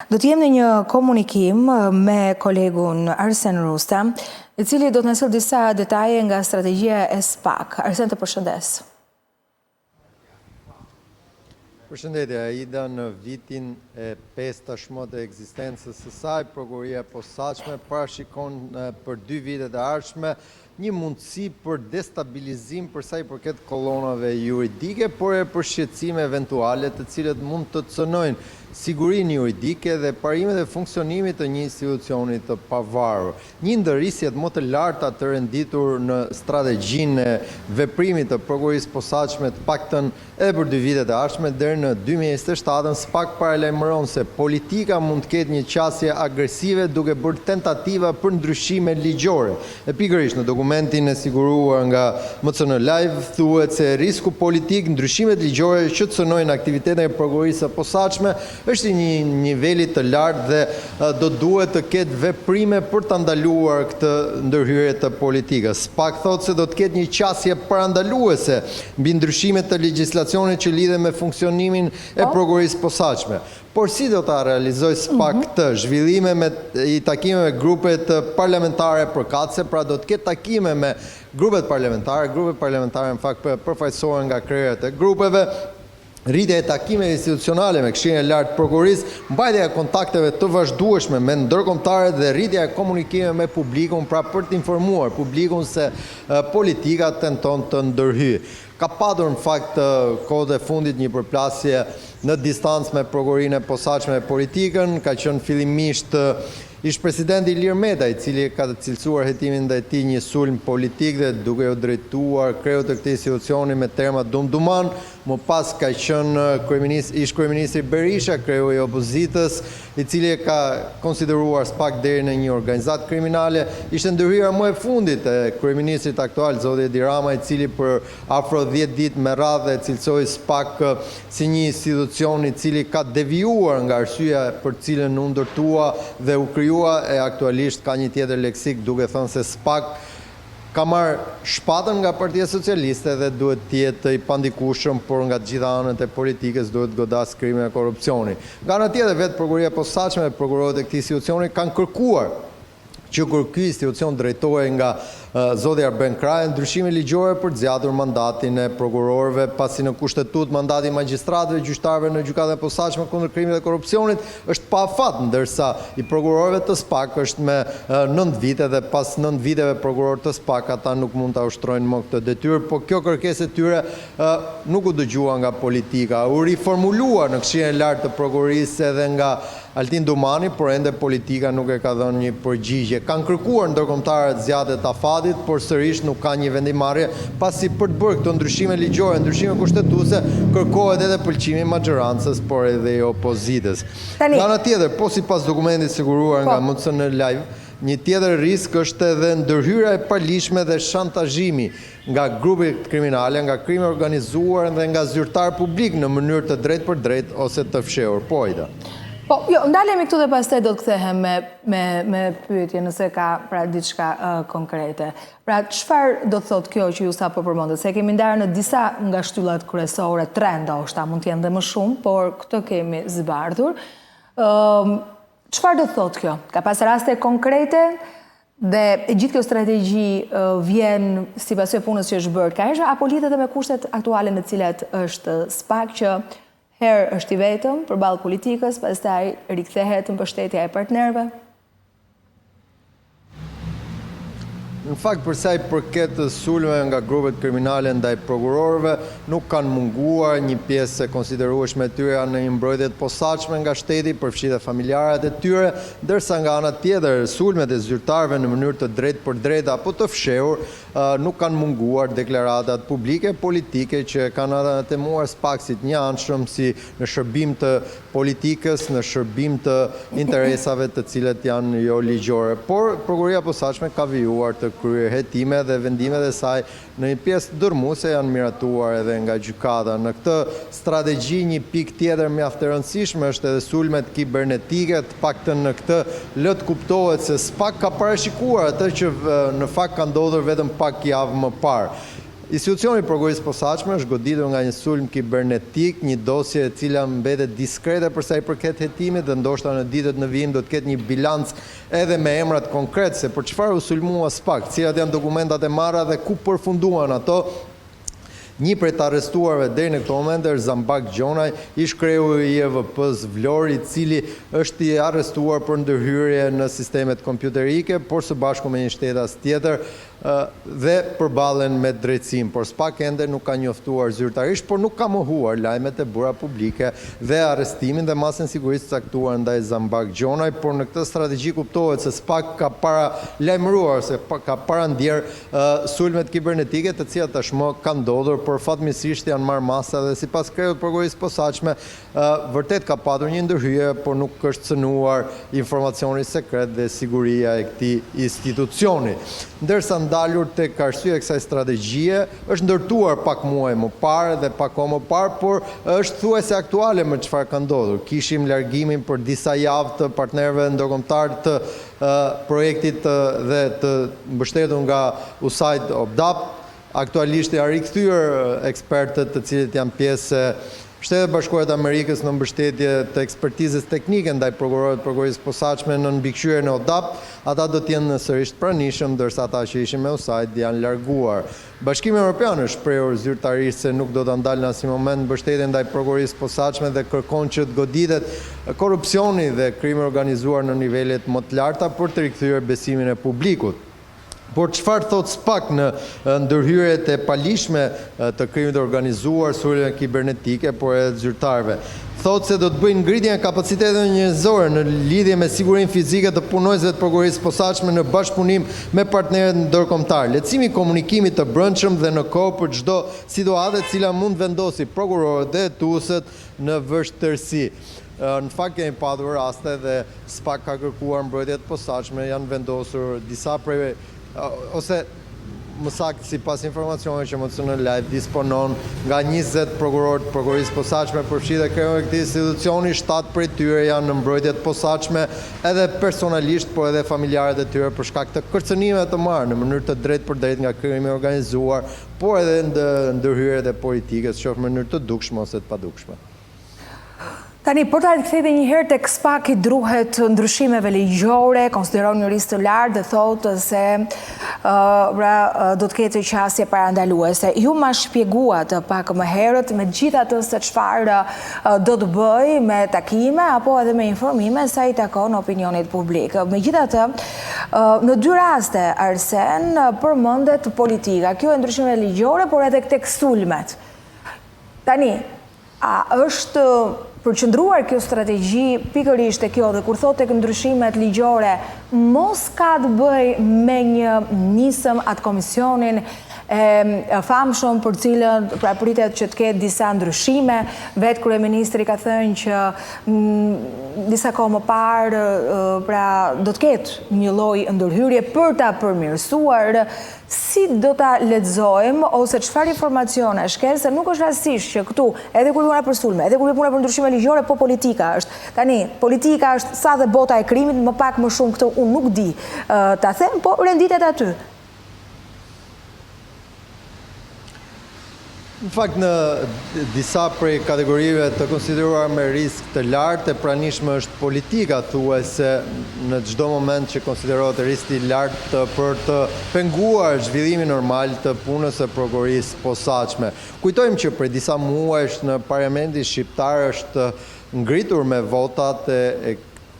Do të jem në një komunikim me kolegun Arsen Rusta, i cili do të na sjellë disa detaje nga strategjia e SPAK. Arsen të përshëndes. Përshëndetje Aida, në vitin e 5 tashmë të ekzistencës së saj, Prokuroria e Posaçme parashikon për dy vitet e ardhshme një mundësi për destabilizim për sa i përket kollonave juridike, por edhe për shqetësime eventuale të cilët mund të cënojnë sigurinë juridike dhe parimet e funksionimit të një institucioni të pavarur. Një ndër risqet më të larta të renditur në strategjinë e veprimit të Prokurorisë së Posaçme të paktën Edhe për dy vitet e ardhshme, deri në 2027-ën, SPAK paralajmëron se politika mund të ketë një qasje agresive duke bërë tentativa për ndryshime ligjore. E pikërisht në dokumentin e siguruar nga MCN Live thuhet se risku politik, ndryshimet ligjore që cënojnë aktivitetin e Prokurorisë së Posaçme është i një niveli të lartë dhe do duhet të ketë veprime për ta ndaluar këtë ndërhyrje të politikës. SPAK thotë se do të ketë një qasje parandaluese mbi ndryshime të legjislacionit që lidhen me funksionimin e Prokurorisë së Posaçme. Por si do ta realizojë SPAK këtë? Zhvillime me i takime me grupet parlamentare përkatëse, pra do të ketë takime me grupet parlamentare, grupet parlamentare në fakt përfaqësohen nga krerët e grupeve, rritja e takimeve institucionale me Këshillin e Lartë të Prokurorisë, mbajtja e kontakteve të vazhdueshme me ndërkombëtarët dhe rritja e komunikimeve me publikun, pra për të informuar publikun se politika tenton të ndërhyjë. Ka patur në fakt kohët e fundit një përplasje në distancë me Prokurorinë e Posaçme e politikën, ka qenë fillimisht ish-presidenti Ilir Meta, i cili e ka cilësuar hetimin ndaj tij një sulm politik dhe duke iu drejtuar kreut të këtij institucioni me terma dumduman, Më pas ka qenë ish-kryeministri Berisha, kreu i opozitës, i cili e ka konsideruar SPAK deri në një organizatë kriminale. Ishte ndërhyrja më e fundit e kryeministrit aktual, zoti Edi Rama, i cili për afro 10 ditë me radhë e cilësoi SPAK si një institucion i cili ka devijuar nga arsyeja për të cilën u ndërtua dhe u krijua e aktualisht ka një tjetër leksik duke thënë se SPAK Ka marrë shpatën nga Partia Socialiste dhe duhet të jetë i pandikueshëm, por nga të gjitha anët e politikës duhet të godasë krimin e korrupsionin. Nga ana tjetër, vetë Prokuroria e Posaçme dhe prokurorët e këtij institucioni kanë kërkuar që kur ky institucion drejtohej nga zoti Arben Kraja, ndryshime ligjore për të zgjatur mandatin e prokurorëve, pasi në Kushtetutë mandati i magjistratëve, gjyqtarëve në Gjykatën e Posaçme kundër Krimit dhe Korrupsionit është pa afat, ndërsa i prokurorëve të SPAK është me 9 vite dhe pas 9 viteve prokurorë të SPAK ata nuk mund ta ushtrojnë më këtë detyrë, po kjo kërkesë e tyre nuk u dëgjua nga politika. U riformulua në Këshillin e Lartë të Prokurorisë edhe nga Altin Dumani, por ende politika nuk e ka dhënë një përgjigje. Kanë kërkuar ndërkombëtarët zgjatje të afatit, por sërish nuk ka një vendimmarrje, pasi për të bërë këto ndryshime ligjore, ndryshime kushtetuese, kërkohet edhe pëlqimi i maxhorancës, por edhe i opozitës. Nga ana tjetër, po sipas dokumentit siguruar nga MCN Live, një tjetër risk është edhe ndërhyrja e paligjshme dhe shantazhimi nga grupet kriminale, nga krimi i organizuar dhe nga zyrtarë publikë në mënyrë të drejtpërdrejtë ose të fshehur. Po, Aida. Po, jo, ndalemi këtu dhe pastaj do të kthehem me me me pyetje nëse ka pra diçka uh, konkrete. Pra, çfarë do të thotë kjo që ju sapo përmendët? Se e kemi ndarë në disa nga shtyllat kryesore, tre ndoshta, mund të jenë dhe më shumë, por këtë kemi zbardhur. Ëm, uh, çfarë do të thotë kjo? Ka pas raste konkrete Dhe e gjithë kjo strategji vjen si pasojë e punës që është bërë kahershme, apo lidhet edhe me kushtet aktuale në të cilat është SPAK që herë është i vetëm përballë politikës, pastaj rikthehet mbështetja e partnerëve? Në fakt, për sa i përket sulmeve nga grupet kriminale ndaj prokurorëve, nuk kanë munguar, një pjesë e konsiderueshme e tyre janë në një mbrojtje të posaçme nga shteti, përfshi dhe familjarët e tyre, Ndërsa nga ana tjetër, sulmet e zyrtarëve në mënyrë të drejtpërdrejtë apo të fshehur, nuk kanë munguar deklaratat publike politike që e kanë anatemuar SPAK si të njëanshëm, si në shërbim të politikës, në shërbim të interesave të cilat janë jo ligjore. Por, Prokuroria e Posaçme ka vijuar të kryejë hetime dhe vendimet e saj Në një pjesë dërrmuese janë miratuar edhe nga gjykata. Në këtë strategji një pikë tjetër mjaft e rëndësishme është edhe sulmet kibernetike, të paktën në këtë lë të kuptohet se SPAK ka parashikuar atë që në fakt ka ndodhur vetëm pak javë më parë. Institucioni i Prokurorisë së Posaçme është goditur nga një sulm kibernetik, një dosje e cila mbetet diskrete për sa i përket hetimit dhe ndoshta në ditët në vijim do të ketë një bilanc edhe me emrat konkret se për çfarë u sulmua SPAK, cilat janë dokumentat e marra dhe ku përfunduan ato. Një prej të arrestuarve deri në këto momente është Zambak Gjonaj, ish-kreu i IEVP-së Vlorë, i cili është i arrestuar për ndërhyrje në sistemet kompjuterike, por së bashku me një shtetas tjetër, dhe përballen me drejtësinë, por SPAK ende nuk ka njoftuar zyrtarisht, por nuk ka mohuar lajmet e bëra publike dhe arrestimin dhe masën e sigurisë të caktuar ndaj Zambak Gjonaj, por në këtë strategji kuptohet se SPAK ka paralajmëruar se ka parandjerë sulmet kibernetike të cilat tashmë kanë ndodhur, por fatmirësisht janë marrë masa dhe sipas kreut të Prokurorisë së Posaçme Vërtet ka patur një ndërhyrje, por nuk është cënuar informacioni sekret dhe siguria e këtij institucioni. Ndërsa ndalur tek arsyeja e kësaj strategjie, është ndërtuar pak muaj më parë dhe pak kohë më parë, por është thuajse aktuale me çfarë ka ndodhur. Kishim largimin për disa javë të partnerëve ndërkombëtarë të projektit dhe të mbështetur nga USAID OPDAT, Aktualisht janë rikthyer ekspertët të cilët janë pjesë e Shteteve të Bashkuara të Amerikës në mbështetje të ekspertizës teknike ndaj prokurorëve të Prokurorisë së Posaçme nën mbikëqyrjen e ODAP, ata do të jenë sërish të pranishëm, ndërsa ata që ishin me USAID janë larguar. Bashkimi Evropian është shprehur zyrtarisht se nuk do ta ndalë në asnjë moment mbështetjen ndaj Prokurorisë së Posaçme dhe kërkon që të goditet korrupsioni dhe krimi i organizuar në nivelet më të larta për të rikthyer besimin e publikut. Por çfarë thotë SPAK në ndërhyrjet e paligjshme të krimit të organizuar, sulmeve kibernetike, por edhe të zyrtarëve? Thotë se do të bëjë ngritjen e kapaciteteve njerëzore në lidhje me sigurinë fizike të punonjësve të Prokurorisë së Posaçme në bashkëpunim me partnerët ndërkombëtarë, lehtësimi i komunikimit të brendshëm dhe në kohë për çdo situatë e cila mund të vendosi prokurorët dhe hetuesit në vështirësi. Në fakt kemi patur raste dhe SPAK ka kërkuar mbrojtje të posaçme, janë vendosur disa prej ose më saktë sipas informacioneve që MCN Live disponon nga 20 prokurorë të Prokurorisë së Posaçme, përfshi dhe kreun e këtij institucioni, 7 prej tyre janë në mbrojtje të posaçme edhe personalisht, por edhe familjarët e tyre për shkak të kërcënimeve të marra në mënyrë të drejtpërdrejtë nga krimi i organizuar, por edhe ndërhyrjet e politikës, qoftë në mënyrë të dukshme ose të padukshme. Tani, për ta kthyer edhe një herë tek SPAK i druhet ndryshimeve ligjore, konsideron një risk të lartë dhe thotë se pra, do të ketë qasje parandaluese. Ju ma shpjeguat pak më herët megjithatë se çfarë do të bëjë me takime apo edhe me informime sa i takon opinionit publik. Megjithatë, në dy raste, Arsen, përmendet politika, kjo e ndryshimeve ligjore, por edhe tek sulmet. Tani, A është përqendruar kjo strategji pikërisht te kjo dhe kur thotë tek ndryshimet ligjore, mos ka të bëjë me një nisëm atë komisionin e famshëm për cilën pra pritet që të ketë disa ndryshime, vetë kryeministri ka thënë që disa kohë më parë pra do të ketë një lloj ndërhyrje për ta përmirësuar Si do ta lexojmë ose çfarë informacionesh ke se nuk është rastësisht që këtu edhe kur puna për sulme, edhe kur puna për ndryshime ligjore, po politika është. Tani, politika është sa dhe bota e krimit, më pak më shumë këtë unë nuk di ta them, po renditet aty. Në fakt në disa prej kategorive të konsideruara me risk të lartë, e pranishme është politika, thuajse në çdo moment që konsiderohet risk i lartë për të penguar zhvillimin normal të punës së Prokurorisë së Posaçme. Kujtojmë që prej disa muajsh në Parlamentin shqiptar është ngritur me votat e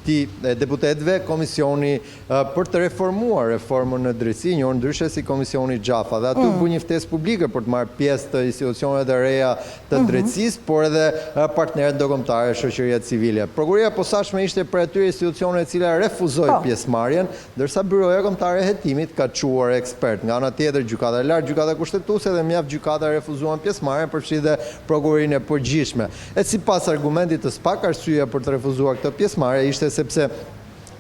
këtij deputetëve komisioni për të reformuar reformën në drejtësi, njohur ndryshe si Komisioni Xhafa. Dhe aty u bë një ftesë publike për të marrë pjesë të institucionet e reja të drejtësisë, por edhe partnerët ndërkombëtarë, shoqëria civile. Prokuroria e Posaçme ishte prej atyre institucioneve e cila refuzoi pjesëmarrjen, ndërsa Byroja Kombëtare e Hetimit ka çuar ekspertë. Nga ana tjetër, Gjykata e Lartë, Gjykata Kushtetuese dhe mjaft gjykata refuzuan pjesëmarrjen, përfshi dhe Prokurorinë e Përgjithshme. E sipas argumentit të SPAK, arsyeja për të refuzuar këtë pjesëmarrje ishte sepse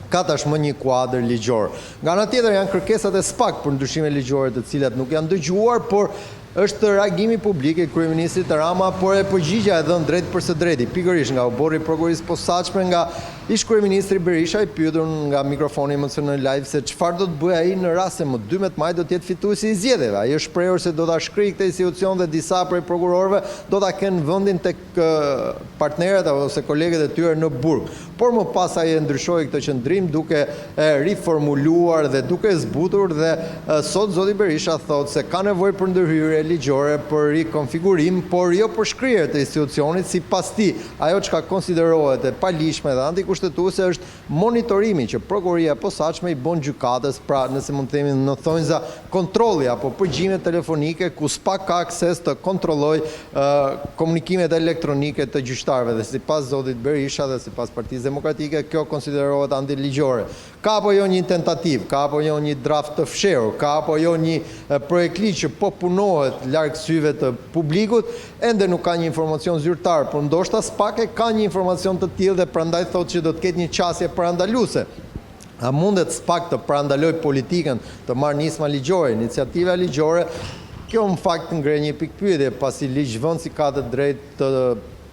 ka tashmë një kuadër ligjor. Nga ana tjetër janë kërkesat e SPAK për ndryshime ligjore të cilat nuk janë dëgjuar, por është reagimi publik i kryeministrit Rama, por e përgjigja e dhënë drejtpërsëdrejti, pikërisht nga oborri i Prokurorisë së Posaçme nga Ish-kryeministri Berisha i pyetur nga mikrofoni i MCN Live se çfarë do të bëjë ai në rast se më 12 maj do të jetë fituesi i zgjedhjeve. Ai është shprehur se do ta shkrijë këtë institucion dhe disa prej prokurorëve do ta kenë vendin tek partnerët ose kolegët e tyre në burg. Por më pas ai e ndryshoi këtë qëndrim duke e riformuluar dhe duke e zbutur dhe sot zoti Berisha thotë se ka nevojë për ndërhyrje ligjore për rikonfigurim, por jo për shkrirje të institucionit sipas tij. Ajo çka konsiderohet e paligjshme dhe antikushtetuese është monitorimi që Prokuroria e Posaçme i bën gjykatës, pra nëse mund të themi në thonjza kontrolli apo përgjimet telefonike ku SPAK ka akses të kontrollojë komunikimet elektronike të gjyqtarëve dhe sipas zotit Berisha dhe sipas Partisë Demokratike kjo konsiderohet antiligjore. Ka apo jo një tentativë, ka apo jo një draft të fshehur, ka apo jo një projektligj që po punohet larg syve të publikut, ende nuk ka një informacion zyrtar, por ndoshta SPAK e ka një informacion të tillë dhe prandaj thotë që do të ketë një qasje parandaluese. A mundet SPAK të parandalojë politikën, të marrë nisma ligjore, iniciativa ligjore? Kjo në fakt ngre një pikëpyetje, pasi ligjvënësi ka të drejtë të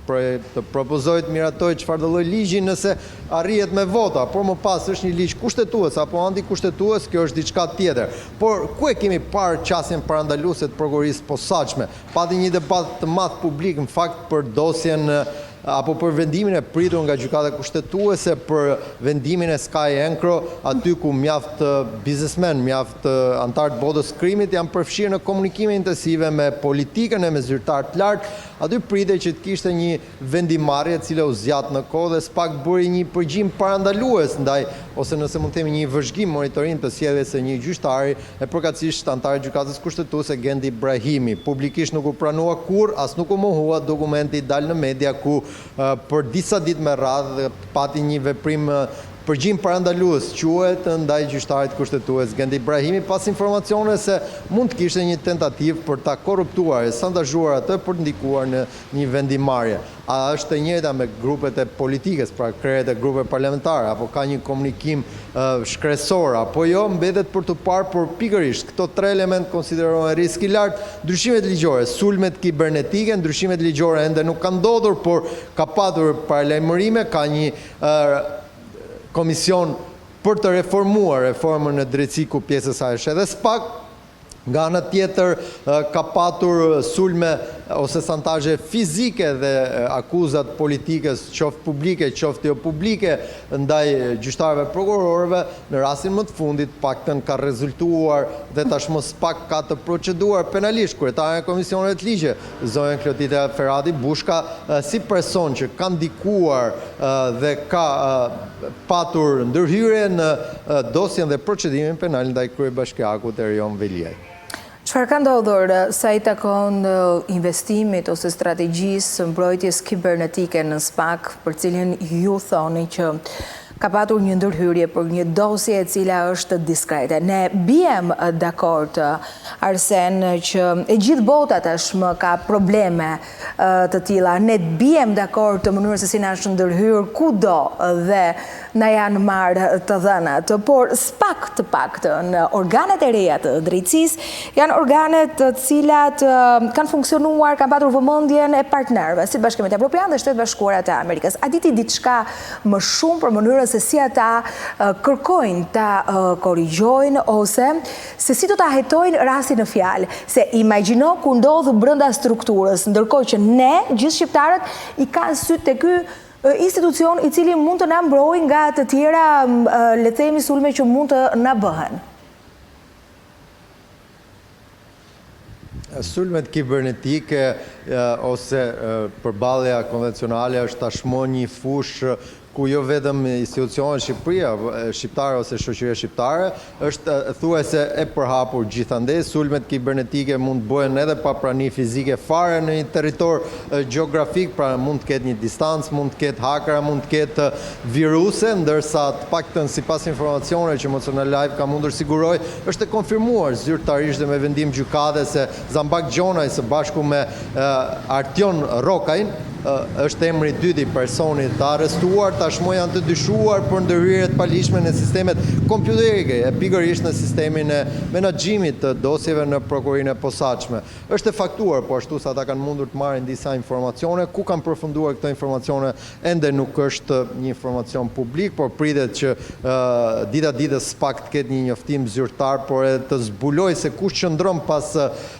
të propozojë të miratojë çfarëdo lloj ligji nëse arrihet me vota, por më pas është një ligj kushtetues apo antikushtetues, kjo është diçka tjetër. Por ku e kemi parë qasjen parandaluese të Prokurorisë së Posaçme? Pati një debat të madh publik në fakt për dosjen apo për vendimin e pritur nga Gjykata Kushtetuese për vendimin e Sky Encro, aty ku mjaft biznesmenë, mjaft anëtarë të botës së krimit janë përfshirë në komunikime intensive me politikën e me zyrtarë të lartë, aty pritej që të kishte një vendimmarrje e cila u zgjat në kohë dhe SPAK bëri një përgjim parandalues ndaj ose nëse mund të themi një vëzhgim monitorim të sjelljes së një gjyqtari e përkatësisht anëtarit të Gjykatës Kushtetuese Genti Brahimi. Publikisht nuk u pranua kurrë, as nuk u mohua dokumenti i dalë në media ku për disa ditë me radhë pati një veprim përgjim parandalues quhet ndaj gjyqtarit kushtetues Genti Brahimi pas informacione se mund të kishte një tentativë për ta korruptuar e shantazhuar atë për të ndikuar në një vendimmarrje. A është e njëjta me grupet e politikës, pra krerët e grupeve parlamentare, apo ka një komunikim shkresor, apo jo, mbetet për t'u parë, por pikërisht këto tre elementë konsiderohen risk i lartë, ndryshimet ligjore, sulmet kibernetike, ndryshimet ligjore ende nuk kanë ndodhur, por ka patur paralajmërime, ka një komision për të reformuar reformën në drejtësi ku pjesë e saj është edhe SPAK. Nga ana tjetër ka patur sulme ose shantazhe fizike dhe akuza të politikës, qoftë publike, qoftë jo publike, ndaj gjyqtarëve prokurorëve, në rastin më të fundit, paktën ka rezultuar dhe tashmë SPAK ka të proceduar penalisht kryetaren e Komisionit të Ligjeve, zonjën Klotida Ferati Bushka, si person që ka ndikuar dhe ka patur ndërhyrje në dosjen dhe procedimin penal ndaj kryebashkiakut Erion Veliaj. Çfarë ka ndodhur sa i takon investimit ose strategjisë së mbrojtjes kibernetike në SPAK, për cilin ju thoni që ka patur një ndërhyrje për një dosje e cila është diskrete. Ne biem dakord, Arsen, që e gjithë bota tashmë ka probleme të tilla. Ne biem dakord të mënyrën se si na është ndërhyrë kudo dhe na janë marrë të dhënat. Por SPAK të paktën, organet e reja të drejtësisë janë organe të cilat kanë funksionuar, kanë patur vëmendjen e partnerëve, si Bashkimit Evropian dhe Shtetet e Bashkuara të Amerikës. A di ti diçka më shumë për mënyrën se si ata kërkojnë ta korrigjojnë ose se si do ta hetojnë rastin në fjalë, se imagjino kur ndodh brenda strukturës, ndërkohë që ne, gjithë shqiptarët, i kanë sytë te ky institucion i cili mund të na mbrojë nga të tjera, le të themi, sulme që mund të na bëhen. Sulmet kibernetike ose përballja konvencionale është tashmë një fushë ku jo vetëm institucionet Shqipëria, shqiptare ose shoqëria shqiptare, është thuajse e përhapur gjithandej. Sulmet kibernetike mund të bëhen edhe pa prani fizike fare në një territor gjeografik, pra mund të ketë një distancë, mund të ketë hakera, mund të ketë viruse, ndërsa të paktën sipas informacioneve që MCN Live ka mundur sigurojë, është e konfirmuar zyrtarisht dhe me vendim gjykate se Zambak Gjonaj së bashku me Artion Rrokajn, është emri i dytë i personit të arrestuar, tashmë janë të dyshuar për ndërhyrje të paligjshme në sistemet kompjuterike, e pikërisht në sistemin e menaxhimit të dosjeve në Prokurorinë e Posaçme. Është e faktuar po ashtu se ata kanë mundur të marrin disa informacione, ku kanë përfunduar këto informacione ende nuk është një informacion publik, por pritet që dita ditës SPAK të ketë një njoftim zyrtar, por edhe të zbulojë se kush qëndron pas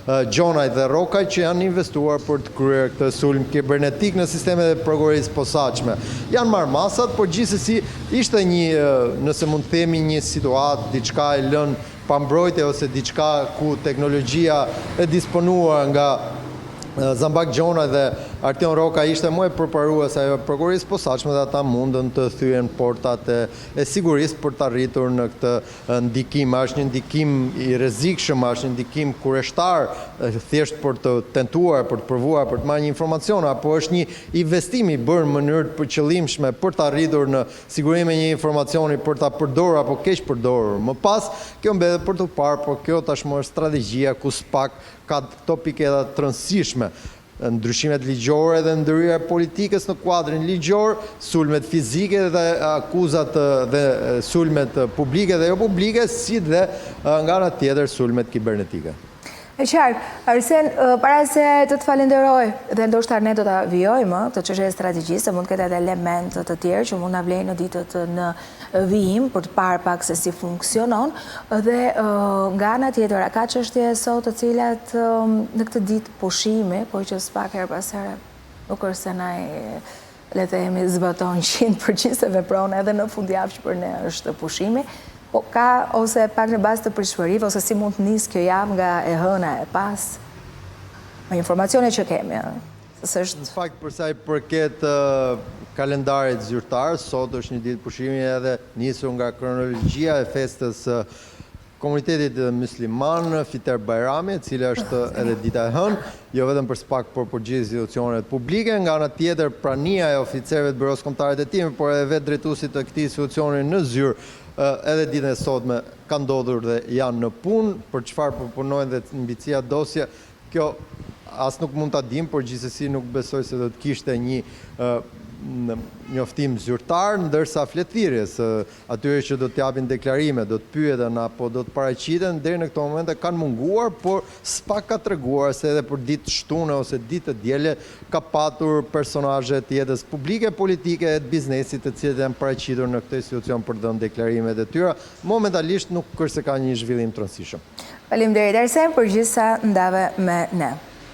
Gjonajt dhe Rrokaj që janë investuar për të kryer këtë sulm kibernetik në sistemet e Prokurorisë së Posaçme. Janë marrë masat, por gjithsesi ishte një, nëse mund të themi një situatë, diçka e lënë pa mbrojtje ose diçka ku teknologjia e disponuar nga Zambak Gjonaj dhe Artion Rrokaj ishte më e përparuar se ajo e Prokurorisë së Posaçme dhe ata mundën të thyejnë portat e sigurisë për të arritur në këtë ndikim, a është një ndikim i rrezikshëm, a është një ndikim kureshtar, thjesht për të tentuar, për të provuar, për të marrë një informacion, apo është një investim i bërë në mënyrë të qëllimshme për të arritur në sigurimin e një informacioni për ta përdorur apo keqpërdorur më pas, kjo mbetet për t'u parë, por kjo tashmë është strategjia ku SPAK ka këto piketa të rëndësishme. Ndryshimet ligjore dhe ndërhyrja e politikës në kuadrin ligjor, sulmet fizike dhe akuzat dhe sulmet publike dhe jopublike, si dhe nga ana tjetër sulmet kibernetike. E qartë. Arsen, para se të të falenderoj dhe ndoshta ne do ta vijojmë këtë çështje e strategjisë, se mund të ketë edhe elementë të tjerë që mund na vlejnë në ditët në vijim për të parë pak se si funksionon dhe nga ana tjetër a ka çështje sot të cilat në këtë ditë pushimi, por që SPAK herë pas here nuk është se na le të themi zbaton 100% se vepron edhe në fundjavë që për ne është pushimi, po ka ose pak në bazë të pritshmërive ose si mund të nisë kjo javë nga e hëna e pas me informacione që kemi. Në fakt, për sa i përket kalendarit zyrtar, sot është një ditë pushimi edhe nisur nga kronologjia e festës së komunitetit mysliman, Fiter Bajrami, e cila është edhe dita e hënë, jo vetëm për SPAK, por për gjithë institucionet publike. Nga ana tjetër, prania e oficerëve të Byrosë Kombëtare të Hetimit, por edhe vetë drejtuesit të këtij institucioni në zyrë, edhe ditën e sotme ka ndodhur dhe janë në punë, për çfarë po punojnë dhe mbi cilat dosje, Kjo as nuk mund ta dimë, por gjithsesi nuk besoj se do të kishte një njoftim zyrtar, ndërsa fletëthirrjes së atyre që do të japin deklarime, do të pyeten apo do të paraqiten, deri në këto momente kanë munguar, por SPAK ka treguar se edhe për ditë të shtune ose ditë të diele ka patur personazhe të jetës publike, politike e të biznesit të cilët janë paraqitur në këtë institucion për të dhënë deklarimet e tyre. Momentalisht nuk është se ka një zhvillim të rëndësishëm. Faleminderit Arsen për gjithë sa ndave me ne.